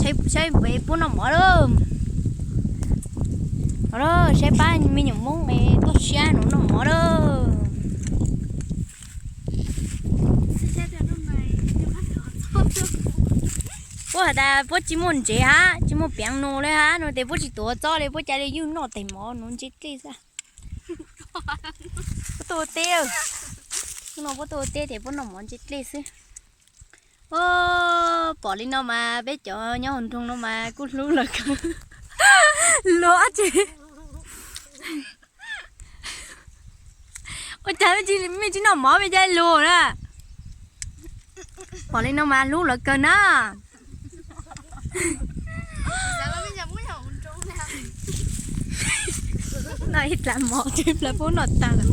Saib puab noj mov lawm. Saib pab me nyuam Hmoob es tuaj siab nuav noj mov lawm. Puab has tas puab tsi muaj ntsev hab, tsi muaj peev nus le hab, nua tes puab tsi tuav txob le, puab ca le yuj noj tes mov nuav ntse dlej xwb. Puab tuaj ua teb, nua puab tuaj ua teb tes puab noj mov ntse dlej xwb. Pom le no mas peb cov nyob hauv nroog no mas kuj hlub lawv kawg. Luag tsi, ua cas mej tsi noj mov mej ca luag na. Pom le no mas hlub lawv kawg na. Noj ib plhaw mov, ib plhaw puab noj tag lawm.